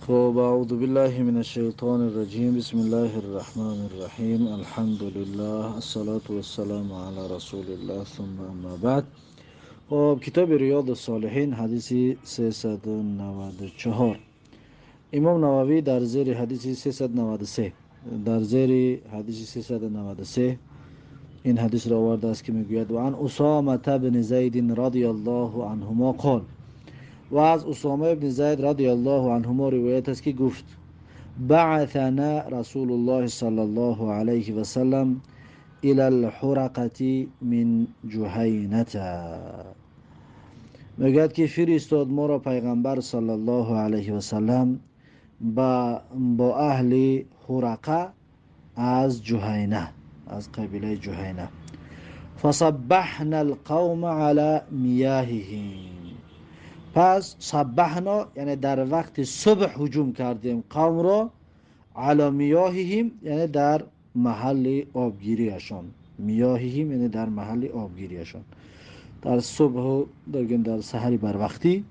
خب، اعوذ بالله من الشیطان الرجیم. بسم الله الرحمن الرحیم. الحمد لله، الصلاة والسلام علی رسول الله، ثم اما بعد. خب، کتاب ریاض الصالحین، حدیث 394. امام نووی در زیر حدیث 393، در زیر حدیث 393 این حدیث را آورده است که میگوید: و عن اسامه بن زید رضی الله عنهما قال. و از اسامه ابن زید رضی الله عنهما روایت است که گفت: بعثنا رسول الله صلی الله علیه و سلم الى الحرقة من جهینة. میگوید که فرستاد ما را پیغمبر صلی الله علیه و سلم با اهل حرقه از جهینه، از قبیله جهینه. فصبحنا القوم على میاههم. پس صبحنا، یعنی در وقت صبح هجوم کردیم قوم را، علی میاههم، یعنی در محل آبگیریشان. میاههم یعنی در محل آبگیریشان. در صبح، در سحری بر وقتی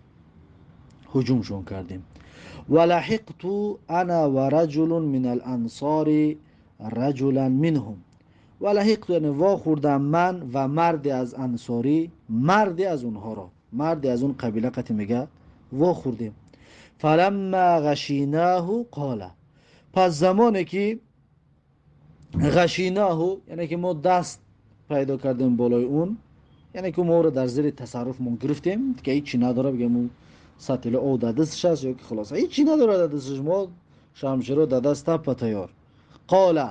هجومشون کردیم. ولحقت انا ورجل من الانصار رجلا منهم. ولحقت یعنی وا خوردم من و مرد از انصاری، مرد از اونها را، مرد از اون قبیله قطی میگه وا خوردیم. فلما غشیناه قال. پس زمانی که غشیناه، یعنی که ما دست پیدا کردیم بالای اون، یعنی که ما رو در زیر تصرف ما گرفتیم که هیچی نداره، بگیم اون سطل او در دستش است یا که خلاص هیچی نداره در دستش، ما شمشیر رو در دست تپ تیار. قال،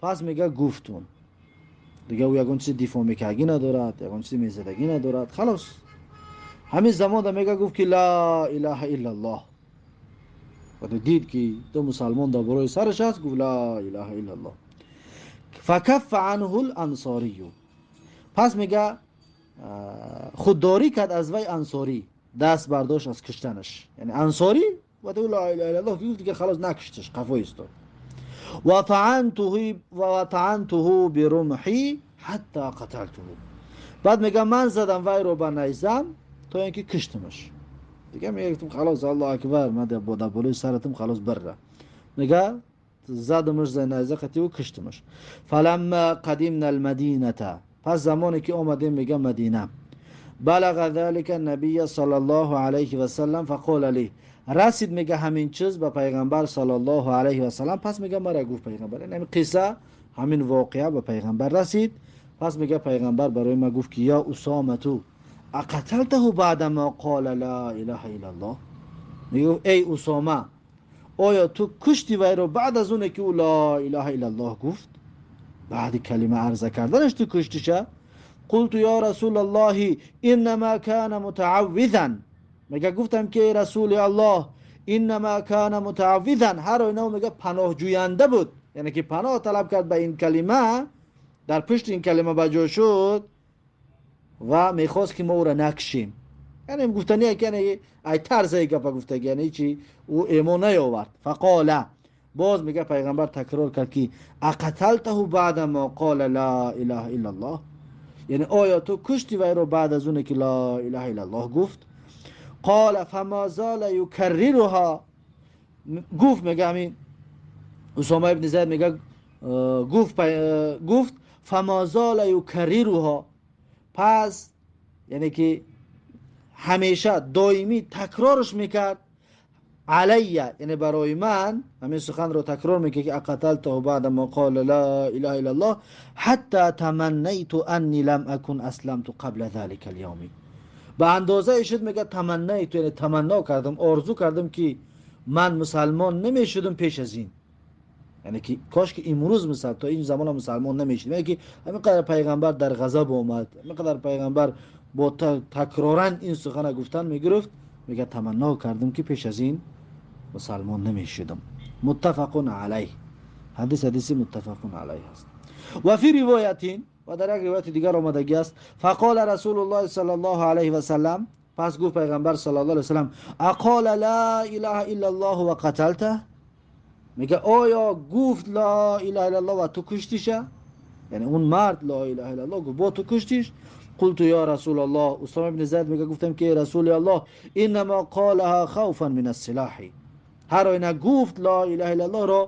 پس میگه گفتون دیگه او یگان چیز دفاع میکردی ندارد، یگان چیز میزدگی ندارد، خلاص همین زمان میگه گفت که لا اله الا الله. و دید که دو مسلمان در برای سرش هست، گفت لا اله الا الله. فکف عنه الانصاری. پس میگه خودداری کرد از وی انصاری، دست برداشت از کشتنش. یعنی انصاری و دو لا اله الا الله گفت دیگه خلاص نکشتش، قفا ایستاد. و طعنته برمحی حتی قتلته. بعد میگه من زدم وی رو به نیزم تا اینکه کشتمش. دیگه میگه خلاص الله اکبر، من در بالای سرتم، خلاص بره. میگه زدمش زن نیزه قطی و کشتمش. فلما قدمنا المدینه، پس زمانی که آمدیم میگه مدینه، بلغ ذلك النبی صلی الله علیه و سلم فقال لی. رسید میگه همین چیز به پیغمبر صلی الله علیه و سلم. پس میگه مرا گفت پیغمبر، یعنی همین قصه، همین واقعه به پیغمبر رسید. پس میگه پیغمبر برای ما گفت که یا اسامه تو اقتلته بعد ما قال لا اله الا الله. میگه ای اسامه، آیا تو کشتی وی رو بعد از اونه که او لا اله الا الله گفت؟ بعد کلمه عرضه کردنش تو کشتیشه؟ قلت یا رسول الله انما كان متعوذا. میگه گفتم که ای رسول الله، انما كان متعوذا، هر اینا میگه پناه جوینده بود، یعنی که پناه طلب کرد به این کلمه، در پشت این کلمه بجا شد و میخواست که ما او را نکشیم. یعنی گفتنیه که یعنی ای طرز گپ گفتگی، یعنی چی او ایمان نیاورد. فقال، باز میگه پیغمبر تکرار کرد که اقتلته بعد ما قال لا اله الا الله، یعنی آیا تو کشتی وی رو بعد از اونه که لا اله الا الله گفت؟ قال فما زال یکررها. گفت، میگه همین اسامه ابن زید میگه گفت فما زال یکررها، پس یعنی که همیشه دائمی تکرارش میکرد، علی، یعنی برای من همین سخن رو تکرار میکنه که اقتلته بعد ما قال لا اله الا الله حتی تمنیت انی لم اکن اسلمت قبل ذلك اليوم. به اندازه شد میگه تمنیت، یعنی تمنا کردم، آرزو کردم که من مسلمان نمیشدم پیش از این، یعنی که کاش که امروز مثلا تا این زمان مسلمان نمیشدم. یعنی که همین قدر پیغمبر در غضب آمد، همین قدر پیغمبر با تکرارا این سخن گفتن میگرفت، میگه تمنا کردم که پیش از این مسلمان نمیشدم. متفق علیه. حدیث حدیث متفق علیه است. و فی روایت، و در یک روایت دیگر آمدگی است: فقال رسول الله صلی الله علیه و سلم، پس گفت پیغمبر صلی الله علیه و سلم اقال لا اله الا الله و قتلته؟ میگه آیا گفت لا اله الا الله و تو کشتیشه؟ یعنی اون مرد لا اله الا الله گفت، با تو کشتیش؟ قلت یا رسول الله، اسامه بن زید میگه گفتم که رسول الله، انما قالها خوفا من السلاح. Ҳар оина гуфт ла илаҳа иллаллоҳ ро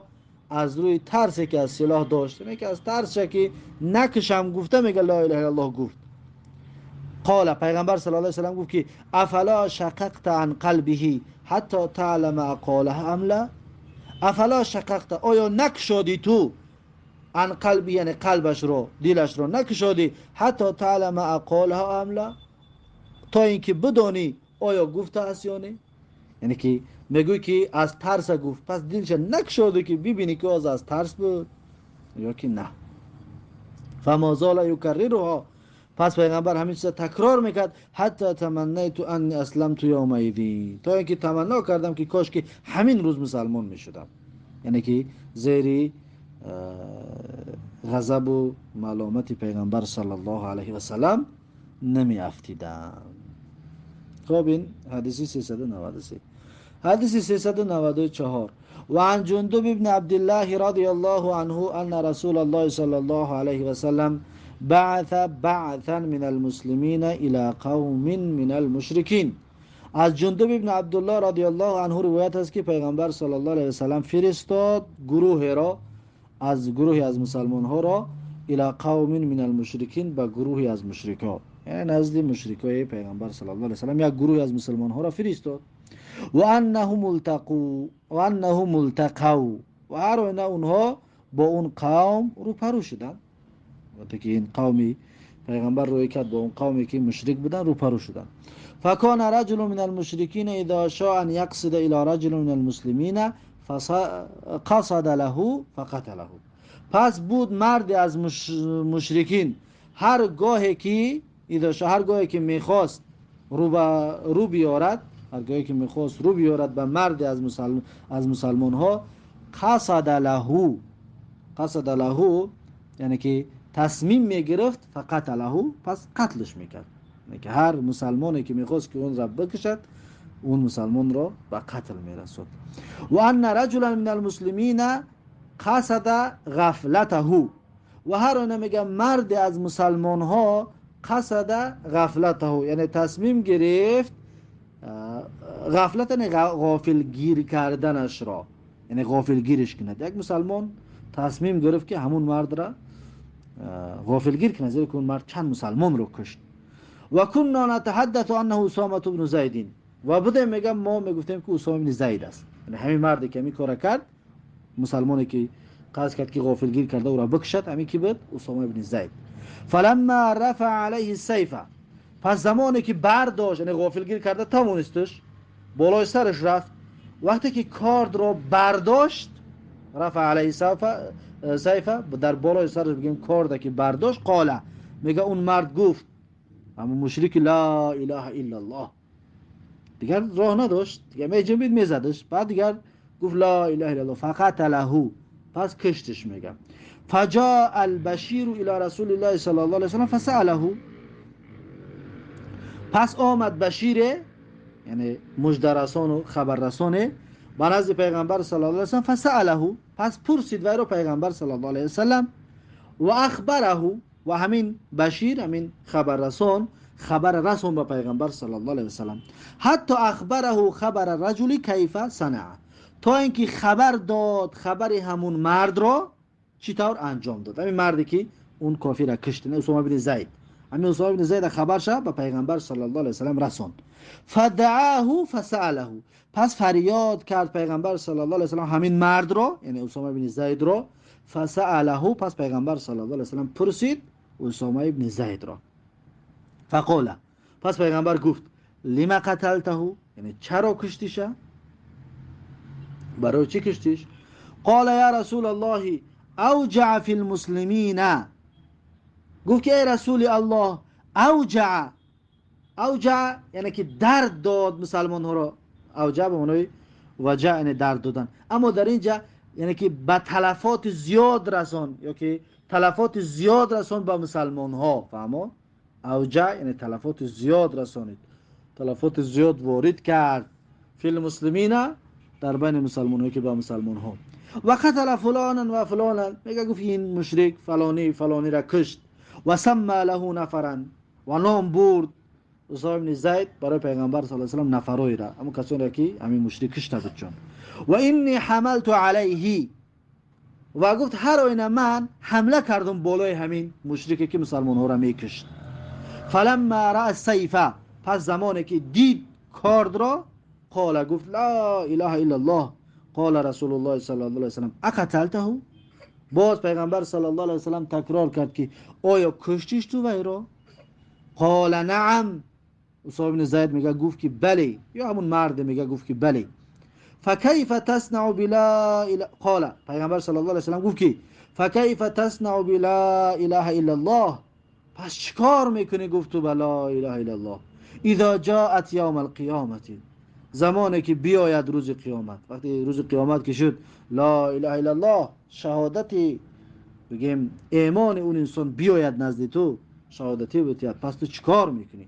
аз рӯи тарсе ки аз силоҳ дошт, яъне ки аз тарсе ки накушам гуфта мега ла илаҳа иллаллоҳ гуфт. قال پیغمبر صلی الله علیه وسلم گفت که افلا شققت عن قلبه حتی تعلم اقالها ام لا. افلا شققت، آیا نکشادی تو عن قلبی، یعنی قلبش رو، دلش رو نکشادی، حتی تعلم اقالها ام لا، تا اینکه بدانی آیا گفته است یا نه. یعنی که میگوی که از ترس گفت، پس دلش نکشادی که ببینی که از ترس بود یا که نه. فما زال یکررها، پس پیغمبر همین چیز تکرار میکرد، حتی تمنیت انی اسلمت یومئذ، تا اینکه تمنا کردم که کاش که همین روز مسلمان میشدم. یعنی که زیری غضب و ملامت پیغمبر صلی الله علیه و سلم نمی افتیدم. خب این حدیثی 393. حدیث 394. وعن جندب ابن عبد الله رضی الله عنه ان رسول الله صلی الله علیه و سلم بعث بعثا من المسلمین الى قوم من المشرکین. از جندب ابن عبدالله رضی الله عنه روایت است که پیغمبر صلی الله علیه و سلم فرستاد گروه را، از گروهی از مسلمان ها را، الى قوم من المشرکین، به گروهی از مشرکا، یعنی نزد مشرکای پیغمبر صلی الله علیه و سلم یک گروهی از مسلمان ها را فرستاد. و انهم التقوا و انهم التقوا، و هر آینه اونها با اون قوم روپرو شدند. وقتی که این قومی پیغمبر روی کرد با اون قومی که مشرک بودن روپرو شدن. فکان رجل من المشرکین اذا شاء ان یقصد الى رجل من المسلمین فقصد له فقتله. پس بود مرد از مشرکین هر گاهی که اذا شاء، هر گاهی که میخواست رو بیارد، هر گاهی که میخواست رو بیارد به مرد از مسلمان ها، قصد له، قصد له یعنی که تصمیم میگرفت، فقتله، پس قتلش میکرد. یعنی که هر مسلمانی که میخواست که اون را بکشد، اون مسلمان را به قتل میرسد. و ان رجلا من المسلمین قصد غفلته، و هر آنه میگه مرد از مسلمان ها قصد غفلته، یعنی تصمیم گرفت غفلت یعنی غافل گیر کردنش را، یعنی غافل گیرش کند. یک مسلمان تصمیم گرفت که همون مرد را غافلگیر کنه، زیرا که اون مرد چند مسلمان رو کشت. و كنا نتحدث انه اسامه بن زید، و بوده میگم ما میگفتیم که اسامه بن زید است. یعنی همین مردی که همین کار کرد، مسلمانی که قصد کرد که غافلگیر کرده او را بکشد، همین کی بود؟ اسامه بن زید. فلما رفع علیه السیف، پس زمانی که برداشت، یعنی غافلگیر کرده توانستش، بالای سرش رفت، وقتی که کارد را برداشت، رفع علیه سیفه، در بالای سرش بگیم کارده که برداشت، قاله، میگه اون مرد گفت، اما مشرک، لا اله الا الله. دیگر راه نداشت، دیگه میجنبید میزدش، بعد دیگر گفت لا اله الا الله، فقتله، پس کشتش. میگه فجاء البشیر الى رسول الله صلی الله علیه وسلم فسأله، پس آمد بشیر، یعنی مژده رسان و خبررسان، به نزد پیغمبر صلی الله علیه وسلم، فسأله، پس پرسید وی رو پیغمبر صلی الله علیه وسلم، و اخبره، و همین بشیر، همین خبررسان، خبر رسون به پیغمبر صلی الله علیه وسلم، حتی اخبره خبر الرجل کیف صنع، تا اینکه خبر داد خبر همون مرد را چطور انجام داد. همین مردی که اون کافر را کشت، نه اسامه بن زید، همین اسامه بن زید خبر شد به پیغمبر صلی الله علیه وسلم رسوند. فدعاه فسأله، پس فریاد کرد پیغمبر صلی الله علیه وسلم همین مرد را، یعنی اسامه بن زید را، فسأله، پس پیغمبر صلی الله علیه وسلم پرسید اسامه بن زید را، فقال، پس پیغمبر گفت لما قتلته، یعنی چرا کشتیش، برای چی کشتیش؟ قال یا رسول الله اوجع فی المسلمین، گفت که ای رسول الله، اوجع، اوجع یعنی که درد داد مسلمان ها را، اوجع به معنای وجع یعنی درد دادن، اما در اینجا یعنی که به تلفات زیاد رسان، یا که تلفات زیاد رسان به مسلمان ها، فهمو؟ اوجع یعنی تلفات زیاد رسانید، تلفات زیاد وارد کرد، فی المسلمین، در بین مسلمان ها، که به مسلمان ها، و قتل فلانا و فلانا، میگه گفت این مشرک فلانی فلانی را کشت، و سمى له نفرا، و نام برد Усома ибн Зайд барои пайғамбар саллаллоҳу алайҳи васаллам нафароира, ҳамон касоне ки ҳамин мушрик кишта буд чун. Ва инни ҳамалту алайҳи, ва гуфт ҳар оина ман ҳамла кардам болои ҳамин мушрике ки мусалмонҳоро мекишт. Фаламма раъа сайфа, пас замоне ки дид кордро, қола гуфт ла илаҳа иллаллоҳ. Қола расулуллоҳи саллаллоҳу алайҳи васаллам ақаталтаҳу? Боз пайғамбар саллаллоҳу алайҳи васаллам такрор кард ки оё куштиш ту вайро? Қола наам. Усома ибн Зайд мега гуфт ки бале, ё ҳамун марде мега гуфт ки бале. Факайфа таснау била ила, қола пайғамбар саллаллоҳу алайҳи васаллам гуфт ки факайфа таснау била илаҳа иллаллоҳ, пас чӣ кор мекунӣ гуфт ту ба ла илаҳа иллаллоҳ? Изо ҷаат явма алқиёмати, замоне ки биёяд рӯзи қиёмат, вақте рӯзи қиёмат ки шуд, ла илаҳа иллаллоҳ шаҳодати бигем имони он инсон биёяд назди ту, шаҳодати битиҳад, пас ту чӣ кор мекунӣ?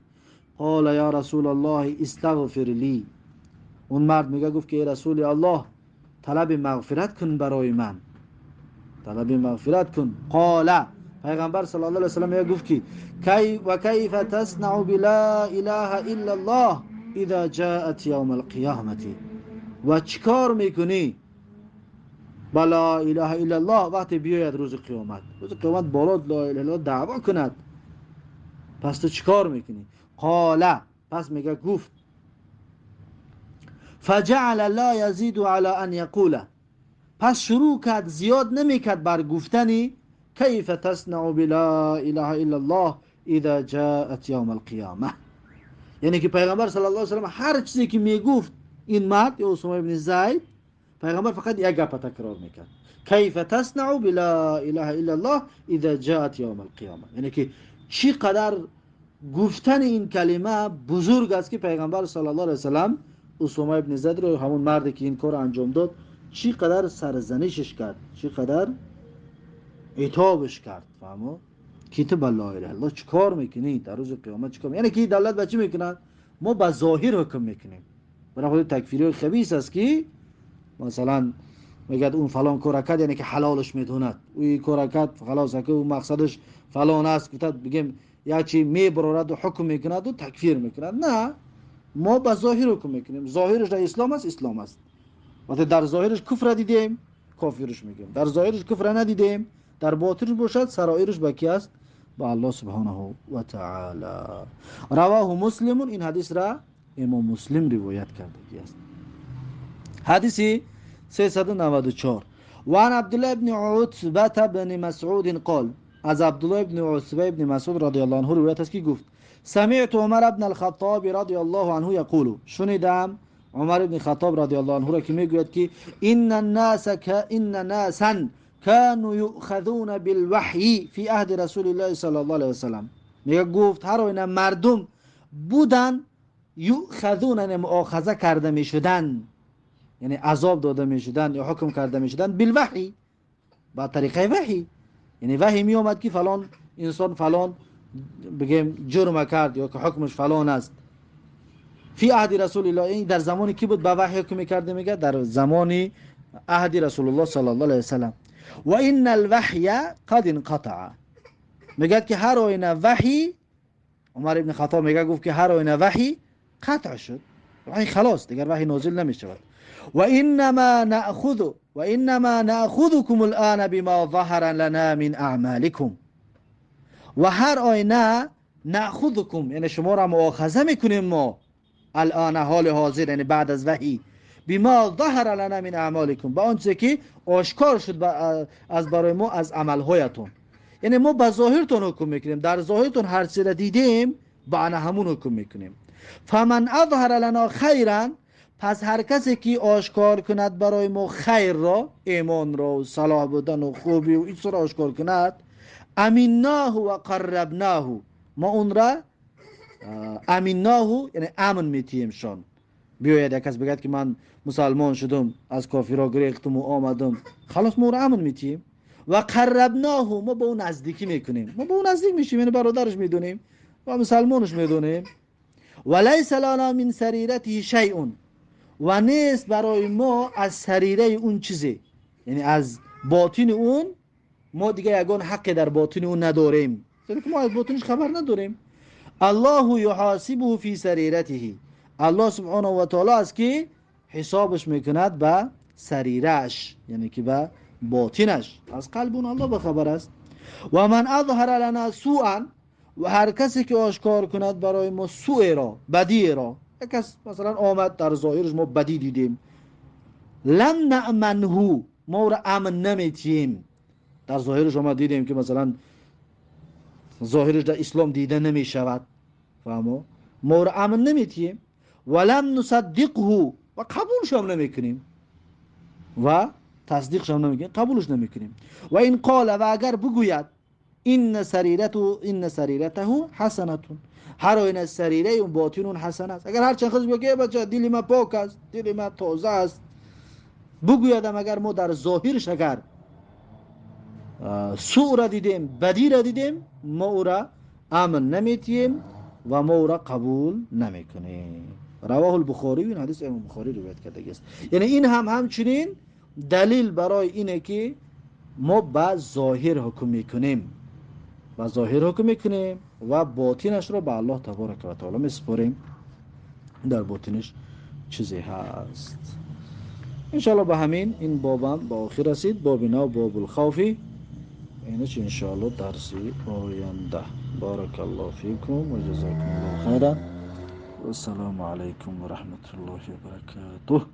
Қола я расулаллоҳи истағфир ли. Он мард мега гуфт ки эй расули аллоҳ, талаби мағфират кун барои ман, талаби мағфират кун. Қола пайғамбар саллаллоҳу алайҳи васаллам мега гуфт ки ва кайфа таснау била илаҳа иллаллоҳ иза ҷаат явма алқиёмати, ва чӣ кор мекунӣ ба ла илаҳа иллаллоҳ вақте биёяд рӯзи қиёмат? Рӯзи қиёмат боло ла илаҳа иллаллоҳ даъво кунад, пас ту чӣ кор мекунӣ? Қола пас мега гуфт фаҷаъала ла язиду ала ан яқула, пас шурӯъ кард зиёд намекард бар гуфтани кайфа таснау била илаҳа иллаллоҳ иза ҷаат явма алқиёма. Яъне ки пайғамбар саллаллоҳу алайҳи васаллам ҳар чизе ки мегуфт ин мард ё Усома ибни Зайд, пайғамбар фақат як гапа такрор мекард: кайфа таснау била илаҳа иллаллоҳ иза ҷаат явма алқиёма. Яъне ки чӣ қадар гуфтани ин калима бузург аст ки пайғамбар саллаллоҳу алайҳи васаллам Усома ибни Зайдро, ҳамон марде ки ин корро анҷом дод, чӣ қадар сарзанишаш кард, чӣ қадар итобаш кард. Фаҳмо ки ту ба ла илаҳа иллаллоҳ чӣ кор мекунӣ дар рӯзи қиёмат? Чӣ кор? Яъне ки давлат ба чӣ мекунад? Мо ба зоҳир ҳукм мекунем. Барои худи такфириҳои хабис аст ки масалан мегӯяд он фалон кора кард, яъне ки ҳалолаш медонад, ӯ ин кора кард, халос, ки ӯ мақсадаш фалон аст, гуфтад бигем як чи мебарораду ҳукм мекунаду такфир мекунад. На, мо ба зоҳир ҳукм мекунем. Зоҳираш дар ислом аст, ислом аст. Вақте дар зоҳираш куфра дидем, кофирш мегӯем. Дар зоҳираш куфра надидем, дар ботинаш бошад, сароираш ба ки аст? Ба Аллоҳ субҳонаҳу ва таъала. Равоҳу муслимун, ин ҳадисра имом Муслим ривоят кардагӣ аст. Ҳадиси 394. Ва ан Абдуллоҳ ибни Утбата ибни Масъуд қол, аз Абдуллоҳ ибни Утба ибни Масъуд радиаллоҳу анҳу ривоят аст ки гуфт: самиъту Умар ибн ал-Хаттоб радиаллоҳу анҳу яқулу, шунидам Умар ибни Хаттоб радиаллоҳу анҳуро ки мегӯяд ки инна насан кану юъхазуна билваҳйи фи аҳди расулиллоҳи саллаллоҳу алайҳи васаллам. Мега гуфт ҳар оина мардум будан, юъхазуна яъне муохаза карда мешудан, яъне азоб дода мешудан ё ҳукм карда мешудан билваҳй, ба тариқаи ваҳй. Яъне ваҳй меомад ки фалон инсон фалон бигем ҷурма кард ё ки ҳукмаш фалон аст. Фи аҳди расулиллоҳ, ин дар замони ки буд ба ваҳй ҳукм мекарда? Мега дар замони аҳди расулуллоҳ саллаллоҳу алайҳи васаллам. Ва инна алваҳя қад инқатаа, мегӯяд ки ҳар оина ваҳй, Умар ибни Хаттоб мега гуфт ки ҳар оина ваҳй қатъ шуд, ваҳй халос, дигар ваҳй нозил намешавад. Ва иннама наъхузукум алъана бима заҳара лана мин аъмаликум, ва ҳар оина наъхузукум, яъне шуморо муохаза мекунем мо алъана, ҳоли ҳозир, яъне баъд аз ваҳй, бима заҳара лана мин аъмаликум, ба он чизе ки ошкор шуд аз барои мо аз амалҳоятон. Яъне мо ба зоҳиртон ҳукм мекунем, дар зоҳиртон ҳар чизро дидем ба ана ҳамун ҳукм мекунем. Фаман азҳара лана хайран, пас ҳар касе ки ошкор кунад барои мо хайрро, имонро, салоҳ будану хубию ин чизро ошкор кунад, аминнаҳу ва қаррабнаҳу, мо онра аминнаҳу яъне амн метиҳемшон. Биёяд як кас бигӯяд ки ман мусалмон шудум, аз кофиро гирехтуму омадум, халос мо ӯро амн метиҳем. Ва қаррабнаҳу, мо ба ӯ наздикӣ мекунем, мо ба ӯ наздик мешем, яъне бародараш медонем ва мусалмонаш медонем. Ва лайса лана мин сариратиҳи шайъун, ва нест барои мо аз сарираи он чизе, яъне аз ботини он мо дигар ягон ҳаққе дар ботини он надорем, зеро ки мо аз ботиниш хабар надорем. الله یحاسبه فی سریرته، الله سبحانه و تعالی است که حسابش میکند به سریرش، یعنی که به باطنش، از قلب اون الله بخبر است. و من اظهر لنا سوءا، و هر کسی که آشکار کند برای ما سوء را، بدی را، یک کس مثلا آمد در ظاهرش ما بدی دیدیم، لم نأمنه، ما را امن نمیتیم. در ظاهرش ما دیدیم که مثلا ظاهرش در اسلام دیده نمی شود، فهمو، ما را امن نمیتیم. ولم نصدقه، و قبولش هم نمیکنیم، و تصدیقش هم نمیکنیم، قبولش نمیکنیم. و این قال، و اگر بگوید این سریرته، این سریرته حسنتون، هر آینه سریره اون باطن اون حسن است. اگر هر چند خودش بگه بچه دل ما پاک است، دل ما تازه است، بگویدم اگر ما در ظاهرش اگر سوء را دیدیم، بدی را دیدیم، ما او را امن نمیتیم و ما او را قبول نمیکنیم. رواه البخاری، این حدیث امام بخاری روایت کرده است. یعنی این هم همچنین دلیل برای اینه که ما به ظاهر حکم میکنیم، و ظاهر حکم میکنیم و باطنش رو به الله تبارک و تعالی میسپاریم. در باطنش چیزی هست. انشاءالله به همین این بابم به آخر رسید. باب نو، باب الخوفی، اینش انشاءالله درسی آینده. بارک الله فیکم و جزاکم الله خیرا و السلام علیکم و رحمت الله و برکاته.